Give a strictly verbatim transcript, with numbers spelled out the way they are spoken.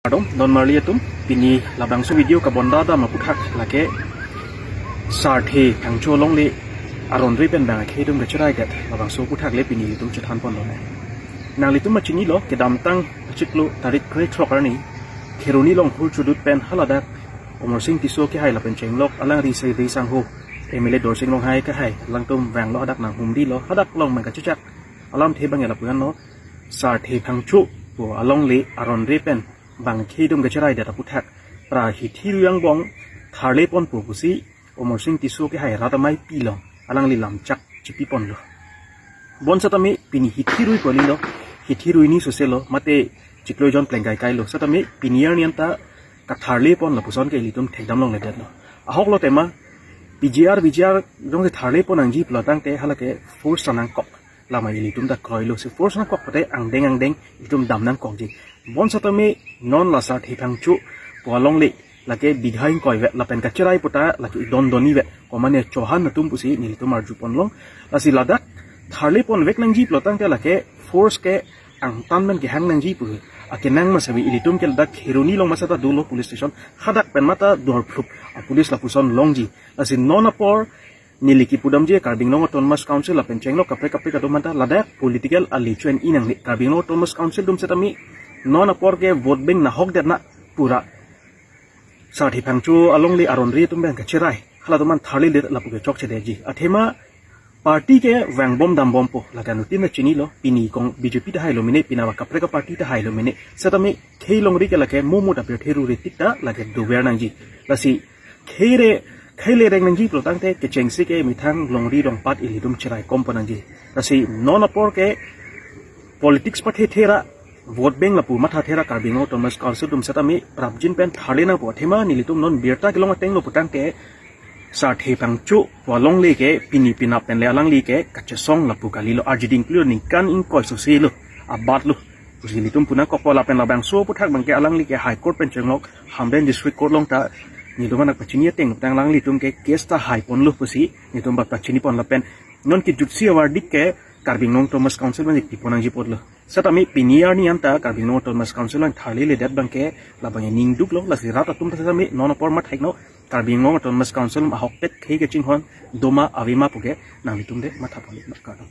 Kardom, non marli atum, pini labangso video kabonda dam aputhak lake Sarthe Phangcho alongle aron re pen bang akhei atum kacherai det labangso aputhak le pini ilitum chethan ponlo ne. Nanglitum ma chinilo, kedamtang achiklo tarik krethrok arni Kheroni Longkhur chudut pen haladak Amarsing Tisso kehai lapen chenglok alangli Sri Risangho, M L A Dorsing Ronghang kehai, alangtum vanglo hadak nanghumrilo, hadak along bang kachechak alamthe bang lapu-an lo, Sarthe Phangcho pu alongle aron re pen bang akhei atum kacherai det aputhak pra hithi rui angbong tharle ponpo pusi Amarsing Tisso kehai rat amei pilong alangli lamchak chipi ponlo. Bonsetame pini hithi rui pu kalilo, hithi rui ni sose lo, mate chiklo jon pleng kaikailo. Setame pini arni anta katharle pon lapuson ke ilitum thekdam longledetlo. Ahok lo tema, P G R, V G R jongsi tharle pon nangji pulo tangte halake force ta nangkok. Lama ilitum ta kroilo, si force nangkok pute angdeng angdeng ilitum dam nangkokji. Bonsetame non la Sarthe Phangcho pu alongle lake bigha ingkoi vet lapen kacherai puta lake idon doni vet, komane Chauhan atum pusi nelitum arju ponlong. Lasi ladak tharle ponvek nangji pulo tangte lake force ke angtan men kehang nangji pu. Akenang ma seta ilitum ke ladak Kheroni along ma seta dolo police station, hadak pen ma ta dorphlup a police lapuson longji. Lasi non apor neli kipudamji Karbi Anglong Autonomous Council lapen chenglok kaprek kaprek atum anta ladak political ali chuen inang ni Karbi Anglong Autonomous Council atum setame non apor ke vote bank nahok det na pura Sarthe Phangcho alongle aron re atum bang kacherai, halatum an tharledet lapu ke chokchedetji. Athema party ke vangbom dambompo, lake anuttin ta chinilo, pini kong B J P ta hailo mene, pina ba kaprek aparty ta hailo mene. Setame khei longri ke lake momo ta pirthe rure tik ta lake dover nangji. Lasi khei re, khei le reng nangji pulo tangte kechengsi ke methang longri longpat ilitum cherai kom pon nangji. Lasi non apor ke politics pathe thera, vote bank lapu matha thera Karbi Anglong Autonomous Council atum setame prapjin pen tharle nangpo. Athema nelitum non birta kelong ateng lo pu tangte Sarthe Phangcho pu alongle ke pini penap pen le alangli ke kachesong lapu kalilo, arjiding include ningkan ingkoi sose lo, abat lo pusi nelitum pu nangkokpo lapen labangso aputhak bang ke alangli ke High Court pen chenglok Hamren District Court along ta nelitum anak pachini ateng tang alanglitum ke case ta hai ponlo pusi nelitum bak pachini pon lapen non kejutsi averdict ke Karbi Anglong Autonomous Council bang pi pon nangji apotlo. Setame pini arni anta Karbi Anglong Autonomous Council bang tharleledet bang ke labang ning duklo, lasi rat atum ta setame non apor ma thekno, Karbi Anglong Autonomous Council ahokpet khei kachinghon doma avema pu ke nanglitum de matha ponlo. Kardom.